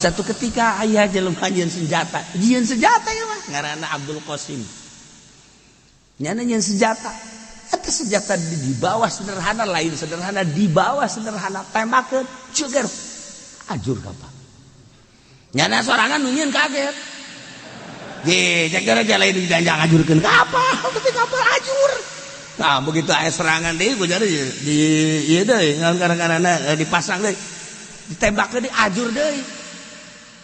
Satu ketika aya jelema nyieun senjata, nyieun senjata ya mah ngaranna Abdul Qasim. Nyana nyieun senjata. Eta senjata di bawah sederhana, lain sederhana, di bawah sederhana, tembakeun ceger ajur kapal. Nyana sorangan nu nyieun kaget. Ge, jaga aja lain dijanjang ajurkeun kapal, tapi kapal ajur. Nah, begitu aya serangan deui ku jadi di ieu deui ngaran-ngaranna dipasang deui. Ditembak deui, ajur deui.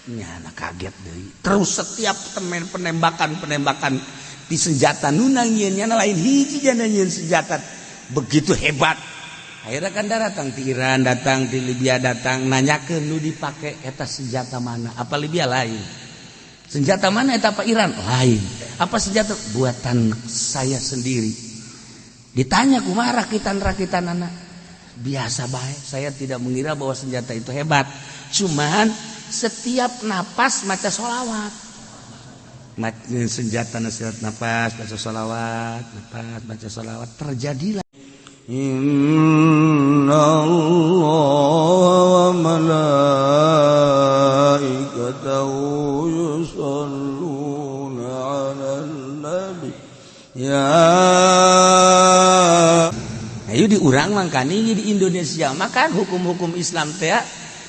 Nyana kaget deui. Terus setiap temen penembakan-penembakan di senjata nu nyieun, nyana lain hiji jana nyieun senjata begitu hebat. Akhirnya kan datang di Iran, datang di Libya, datang nanyakeun nu dipake eta senjata mana? Apa Libya lain? Senjata mana eta, apa Iran? Lain. Apa senjata buatan saya sendiri? Ditanya kumaha rakitan-rakitan anak? Biasa baik. Saya tidak mengira bahwa senjata itu hebat. Cuman setiap napas maca sholawat, senjata nasihat, napas baca sholawat, napas baca sholawat, terjadilah. إن الله وملائكته يصلون على النبي يا Ayo di urang mangkani di Indonesia makan hukum-hukum Islam teh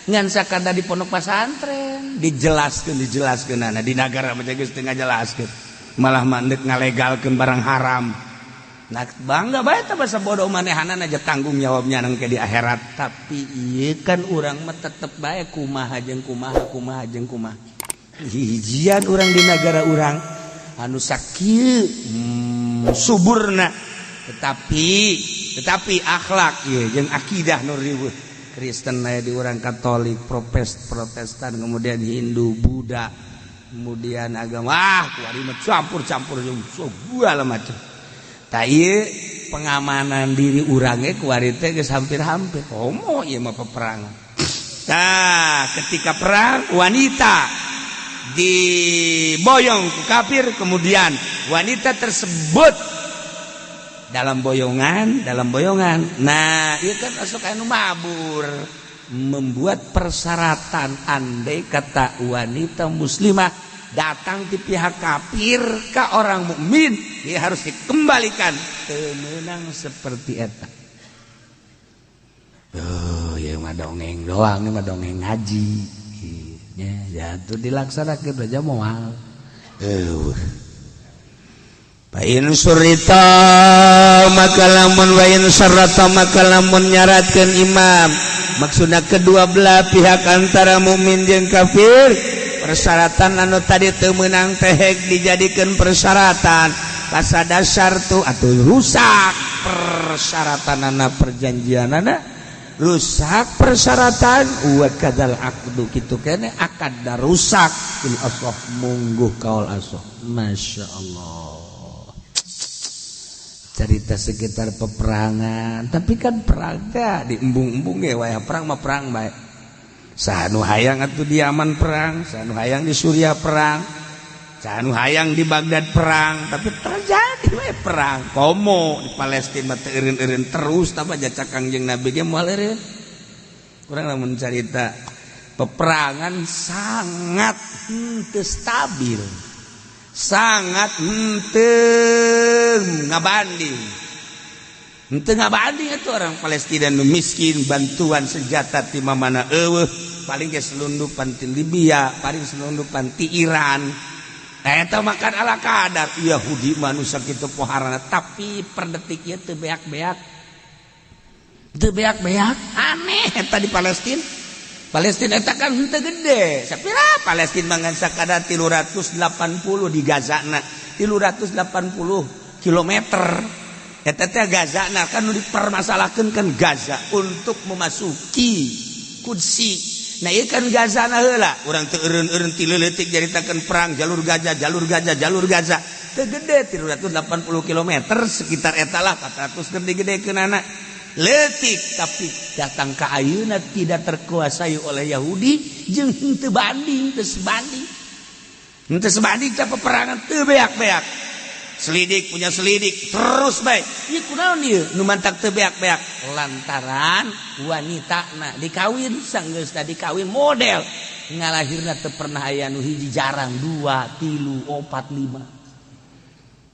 ngan sakada di pondok pesantren dijelaskeun, dijelaskeun. Nah, di negara mah geus teu ngajelaskeun, malah mandek ngalegalkeun barang haram. Nah, bangga bae teh bahasa bodoh manehanana aja tanggung jawabnya nang ke di akhirat. Tapi ieu kan urang mah tetep bae kumaha jeung kumaha, kumaha jeung kumaha, hijian urang di negara urang anu sakieu suburna, tetapi tetapi akhlak ieu jeung akidah nu riweuh. Kristen aya di urang, Katolik, Protestan, kemudian Hindu, Buddha, kemudian agama ah kuari mah campur-campur jeung segala macam. Tah, ieu pengamanan diri urang ge kuari teh geus hampir-hampir komo ieu mah peperangan. Tah, ketika perang wanita diboyong ku kafir, kemudian wanita tersebut dalam boyongan, dalam boyongan. Nah, ieu kan masuk anu mabur membuat persyaratan, andai kata wanita muslimah datang di pihak kafir ke orang mukmin, dia harus dikembalikan. Temenang seperti eta. Oh, ya mah dongeng doang, ini mah dongeng ngaji. Ya, ya itu dilaksanakan aja moal. Fa in syurita maka lamun, wa in syarata maka lamun nyaratkeun imam, maksudna kedua belah pihak antara mukmin jeung kafir, persyaratan anu tadi teu meunang teh dijadikeun persyaratan fasada syartu atau rusak persyaratanana, perjanjianana rusak persyaratan, wa kadzal aqdu kitu kene akad rusak fil ashah mungguh kaul ashah. Masya Allah, cerita sekitar peperangan, tapi kan perang teh diembung-embung ge wayah perang mah perang bae. Saha nu hayang atuh di Yaman perang, saha nu hayang di Suriah perang, saha nu hayang di Baghdad perang? Tapi terjadi we perang. Komo di Palestina mah teu eureun-eureun terus, tah jacak Kangjeng Nabi ge moal eureun. Kurang lamun carita peperangan sangat henteu stabil, sangat henteu ngabanding, henteu ngabanding. Itu orang Palestina nu miskin, bantuan senjata ti mana eueuh, paling ge selundupan ti Libya, paling selundupan ti Iran. Eta makan ala kadar. Yahudi manusia kitu poharana, tapi per detik ieu teu beak-beak, teu beak-beak. Aneh eta di Palestina. Palestina eta kan henteu gede. Sapira Palestina mangan sakadar 380 di Gaza na 380 kilometer. Eta teh Gaza na kan nu dipermasalahkeun kan Gaza untuk memasuki Qudsi. Nah, ieu kan Gaza na heula urang teu eureun-eureun ti leutik nyaritakeun perang jalur Gaza, jalur Gaza, jalur Gaza. Teu gede 380 kilometer sekitar eta lah, 400 gede-gedekeunana letik, tapi datang ke ayeuna tidak terkuasai oleh Yahudi jeung henteu banding, teu sebanding, henteu sebanding teh peperangan teu beak-beak. Selidik punya selidik terus bae ieu kunaon ieu nu mantak teu beak-beak, lantaran wanita na dikawin, sanggeusna dikawin model Ngalahirna teu pernah aya nu hiji, jarang 2, 3, 4, 5.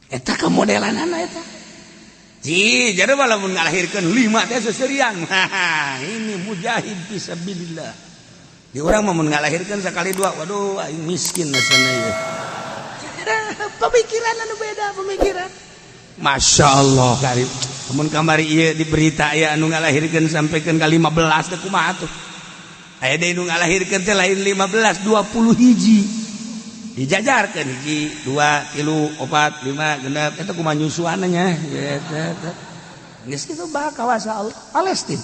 Eta kemodelanana eta. Ji, jadi walaupun ngalahirkeun 5 teh seserian. Ini mujahid fisabilillah. Di urang mah mun ngalahirkeun sakali 2, waduh aing miskin asana ieu. Pemikiran anu beda pemikiran. Masya Allah karib. Mun kamari ieu di berita aya anu ngalahirkeun sampaikan ka 15 teh kumaha tuh. Aya deui nu ngalahirkeun teh lain 15, 20 hiji. Dijajarkeun hiji, 2, 3, 4, 5, genep eta kumaha nyusuanna nya. Eta. Geus kitu bah kawasa Allah Palestina.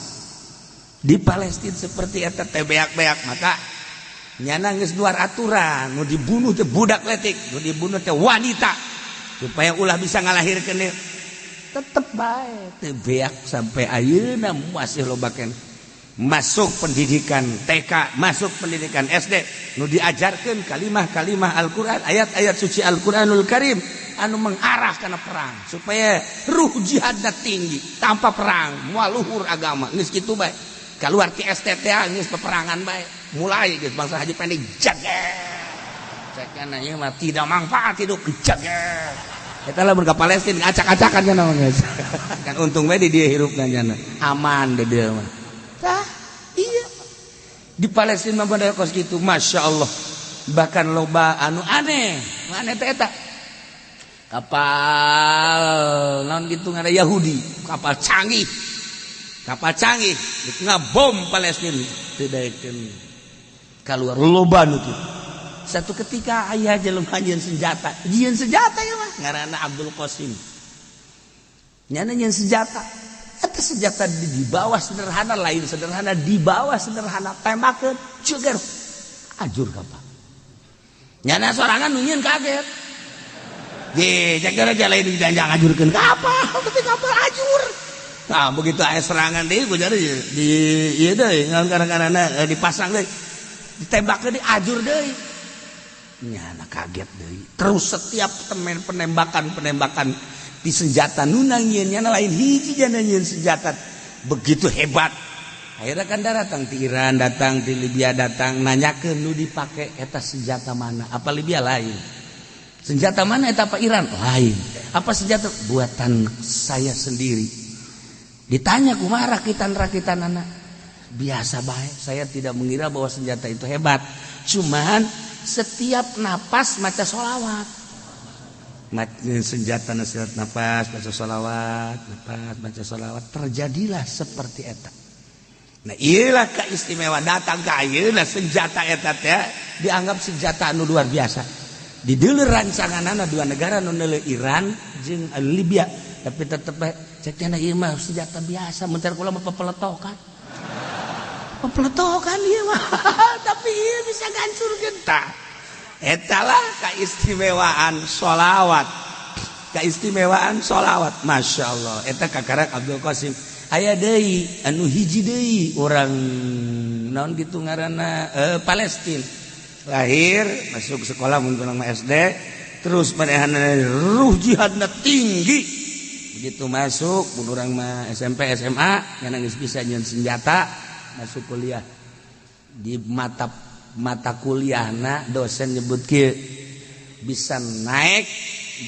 Di Palestina seperti eta teh beak-beak maka nyana geus luar aturan, nu dibunuh teh budak letik, nu dibunuh teh wanita supaya ulah bisa ngalahirkeun deui. Tetep bae teu beak sampai ayeuna masih loba keneh. Masuk pendidikan TK, masuk pendidikan SD, nu diajarkeun kalimah-kalimah Al-Qur'an, ayat-ayat suci Al-Qur'anul Karim anu mengarah kana perang supaya ruh jihadna tinggi. Tanpa perang moal luhur agama. Geus kitu bae. Keluar ti STT geus peperangan bae. Mulai geus bangsa haji pendek jaget. Cekana ieu mah tidak manfaat hidup jaget. Eta lamun ka Palestina acak-acakan cenah mah geus. Kan untung bae di dieu hirupna nya. Aman di dieu mah. Tah, iya. Di Palestina mah model kos kitu, Masya Allah. Bahkan loba anu aneh, aneh teh eta. Kapal naon gitu ngada Yahudi, kapal canggih. Kapal canggih ngabom Palestina teu daekeun kaluar loba nu kitu. Satu ketika aya jelema nyieun senjata, nyieun senjata ieu mah ngaranna Abdul Qasim. Nyana nyieun senjata. Eta senjata di bawah sederhana, lain sederhana, di bawah sederhana tembakeun ceger ajur kapal. Nyana sorangan nu nyieun kaget. Ge, ceger aja lain dijanjang ajurkeun kapal, tapi kapal ajur. Nah, begitu aya serangan deui ku jadi di ieu deui ngan kadang-kadang dipasang deui. Ditembak deui ajur deui. Nyana kaget deui. Terus setiap temen penembakan-penembakan di senjata nu nyieun nyana lain hiji jana nyieun senjata begitu hebat. Akhirnya kan datang di Iran, datang di Libya, datang nanyakeun nu dipake eta senjata mana? Apa Libya lain? Senjata mana eta apa Iran? Lain. Apa senjata buatan saya sendiri? Ditanya kumaha rakitan-rakitan anak? Biasa bae, saya tidak mengira bahwa senjata itu hebat. Cuman setiap napas maca sholawat. Senjata nasihat napas baca sholawat, napas baca sholawat, terjadilah seperti eta. Nah, iyalah keistimewaan datang ka ayeuna senjata eta teh dianggap senjata anu luar biasa. Di deuleu rancanganana dua negara nu neuleuh Iran jeung Libya, tapi tetep bae cek cenah ieu mah senjata biasa, mun kula mah pepeletokan. Pepeletokan ieu mah, tapi ieu bisa ngancurkeun tah. Etalah keistimewaan sholawat. Keistimewaan sholawat. Masya Allah. Eta kakarak Abdul Qasim. Aya deui anu hiji deui urang naon gitu ngaranna Palestina. Lahir masuk sekolah mun urang mah SD, terus manehanna ruh jihadna tinggi. Begitu masuk mun urang mah SMP SMA nya geus bisa nyieun senjata, masuk kuliah. Di mata kuliahna dosen nyebut kieu, bisa naik,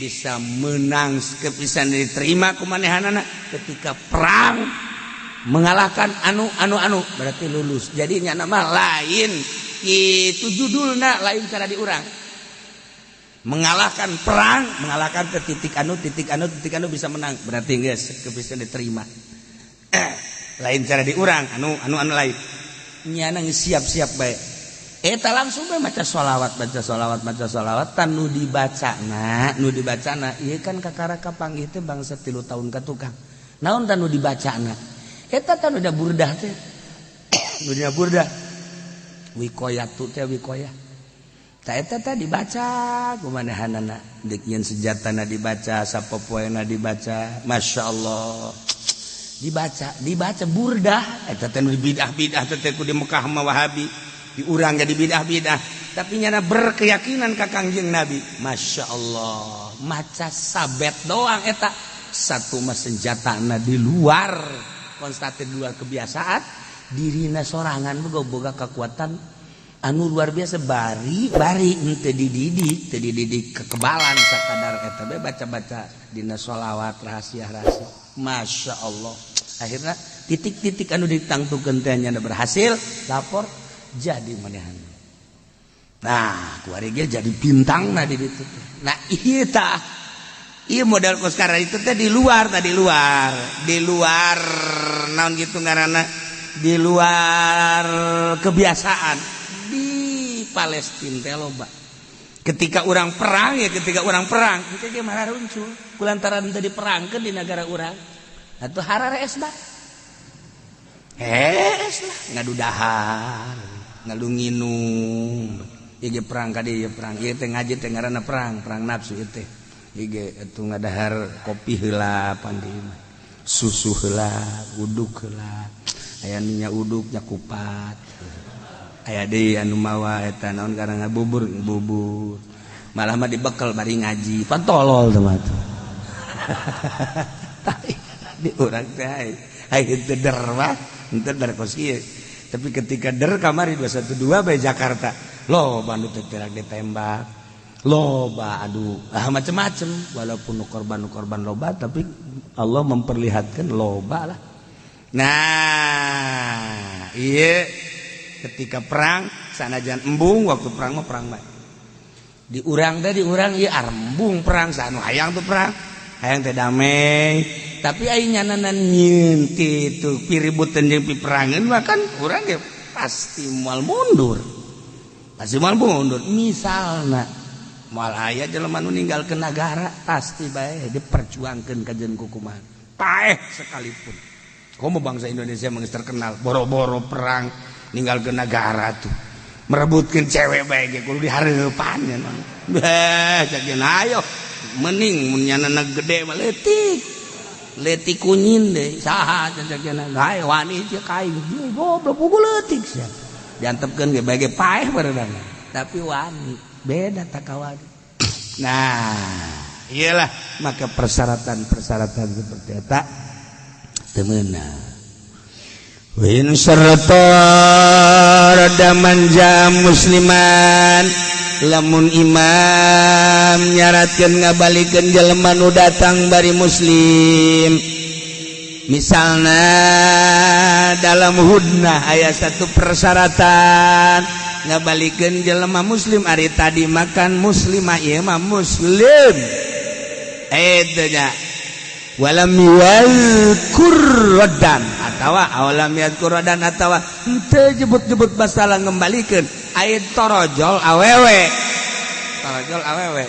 bisa menang, kepisan diterima ku manehanana ketika perang mengalahkan anu anu anu berarti lulus. Jadi nyana mah lain itu judulna, lain cara diurang. Mengalahkan perang, mengalahkan ke titik anu titik anu titik anu bisa menang, berarti geus kepisan diterima. Lain cara diurang anu anu anu lain. Nyana siap-siap bae. Eta langsung bae maca sholawat, baca sholawat, baca sholawat, tan nu dibacana, nu dibacana, ieu kan kakara kapanggih teh bangsa 3 tahun ka tukang. Naon tan nu dibacana? Eta tan udah burdah teh. Nu dina burdah. Wikoyatu teh wikoyah. Ta eta teh dibaca kumanehanana, deuk nyieun senjatana dibaca, sapopoena dibaca, masyaallah. Dibaca, dibaca burdah, eta teh nu bidah-bidah teh ku di Mekah mah Wahabi. Diurang jadi bidah-bidah, tapi nyana berkeyakinan ka Kangjeng Nabi. Masya Allah, maca sabet doang eta satu mah senjatana di luar konstatir di luar kebiasaan, dirina sorangan boga kekuatan Anu luar biasa bari bari henteu dididik, teu dididik kekebalan, sakadar eta bae baca-baca dina sholawat, rahasia-rahasia. Masya Allah, akhirnya titik-titik anu ditangtukeun teh nya berhasil, lapor jadi manehan. Nah, kuari ge jadi bintang nah di ditu teh. Nah, ieu tah, ieu model kos sekarang itu teh di luar tadi, luar, di luar naon gitu ngaranna, di luar kebiasaan. Di Palestina teh loba. Ketika orang perang ya, ketika orang perang itu ge marah runcul kulantaran tadi perangkeun di negara urang atuh hararees bah, hees lah, ngadu dahar, ngadu nginum. Ieu ge perang ka dieu, perang ieu teh ngaji teh ngaranna perang, perang nafsu ieu teh. Ieu ge atuh ngadahar kopi heula, pandi susu heula, uduk heula, aya nu nya uduk nya kupat, aya deui anu mawa eta naon karena bubur, bubur malah mah dibekel bari ngaji. Pan tolol teh mah tuh. Di urang teh ai teu der mah henteu der kos kieu. Tapi ketika der kamari 212 bae Jakarta, loba nu teu ditembak, loba, aduh, ah, macem-macem. Walaupun nu korban, nu korban loba, tapi Allah memperlihatkan loba lah. Nah, iya, ketika perang sanajan embung waktu perang mah perang bae. Di urang teh, di urang ieu arembung perang, sanu hayang tuh perang, hayang teh damai. Tapi ai nyanana nyieun kitu piributan jeung piperangan mah kan urang ge pasti moal mundur, pasti moal mundur. Misalna moal aya jelema nu ninggalkeun nagara, pasti bae diperjuangkeun kajen kukumaha paeh sekalipun. Komo bangsa Indonesia mah geus terkenal boro-boro perang ninggalkeun negara tuh merebutkeun cewek bae ge kudu dihareupan nya. Beh, cageun ayo mending mun nyanana gede mah leutik leutik kunyin deui saha cageun hae wani sia ka aing, goblok, pugu leutik sia diantepkeun ge bae ge paeh bareudang, tapi wani beda tak kawani. Nah, iyalah, maka persyaratan-persyaratan seperti eta teu meunang. Win syarata radda man jaa musliman, lamun imam nyaratkeun ngabalikeun jelema nu datang bari muslim. Misalnya dalam hudnah aya satu persyaratan ngabalikeun jelema muslim. Ari tadi makan muslimah, ieu mah muslim eta nya. Walam yadhkur raddan atawa awalam yadhkur raddan atawa henteu jebut-jebut masalah ngembalikeun. Aya torojol awewe, torojol awewe.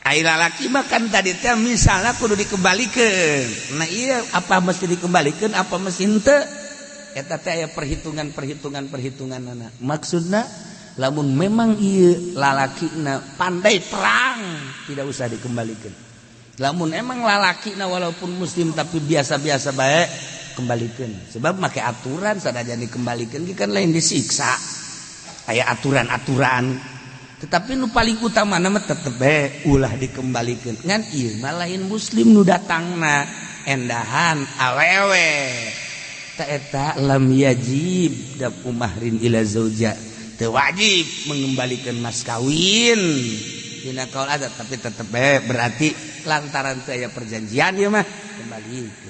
Ai lalaki mah kan tadi teh misalnya kudu dikembalikan. Nah iya, apa mesti dikembalikan, apa mesti henteu, eta teh aya perhitungan-perhitungan perhitungan. Maksudna lamun memang ieu lalakina pandai perang, tidak usah dikembalikan. Lamun emang lalakina walaupun muslim tapi biasa-biasa baik, kembalikan, sebab make aturan sanajan dikembalikan kan lain disiksa, aya aturan-aturan. Tetapi nu paling utama nama tetep bae ulah dikembalikan. Ngan ieu mah lain muslim nu datangna, endahan awewe ta, eta lam yajib dafu mahrin ila zauja, teu wajib mengembalikan mas kawin dina kaul ada. Tapi tetep bae berarti lantaran teu aya perjanjian ieu mah kembali.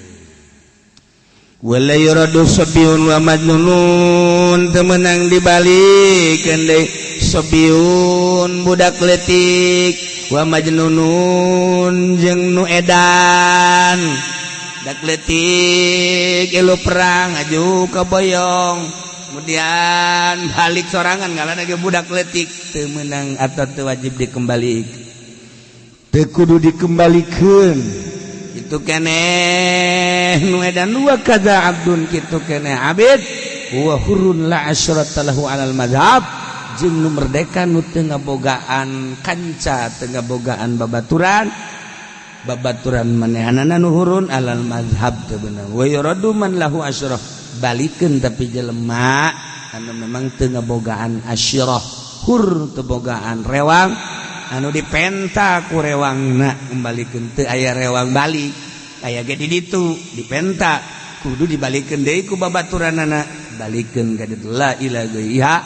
Wala yuradu sabiyun wa majnunun, teu meunang dibalikeun deui sabiyun budak leutik, wa majnunun jeung nu edan. Budak leutik elu perang aju kaboyong, kemudian balik sorangan, ngalana ge budak leutik, teu meunang atau teu wajib dikembalikan, teu kudu dikembalikeun. Itu keneh nu edan. Wa kadza abdun, kitu keneh abid wa hurrun la asyrata lahu alal mazhab, jeung nu merdeka nu teu ngabogaan kanca, teu ngabogaan babaturan, babaturan manehanana nu hurun alal mazhab teu beunang. Wa yuradu man lahu asyrah, balikeun tapi jelema anu memang teu ngabogaan asyirah, hur teu bogaan rewang anu dipenta ku rewangna, kembalikeun. Teu aya rewang balik, aya ge di ditu dipenta, kudu dibalikeun deui ku babaturanana, balikeun ka ditu la ilaha.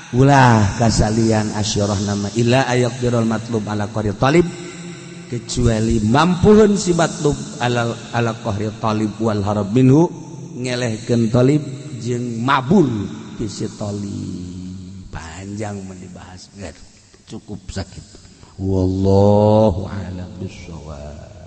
Ulah kasalian asyirah nama illa ayaqdirul matlub ala qahri talib, kecuali mampuhun si matlub ala ala qahri talib wal harab minhu, ngelehkeun talib jeung mabur ti si talib. Panjang mun dibahas, cukup sakit. Wallahu a'lam bissawab.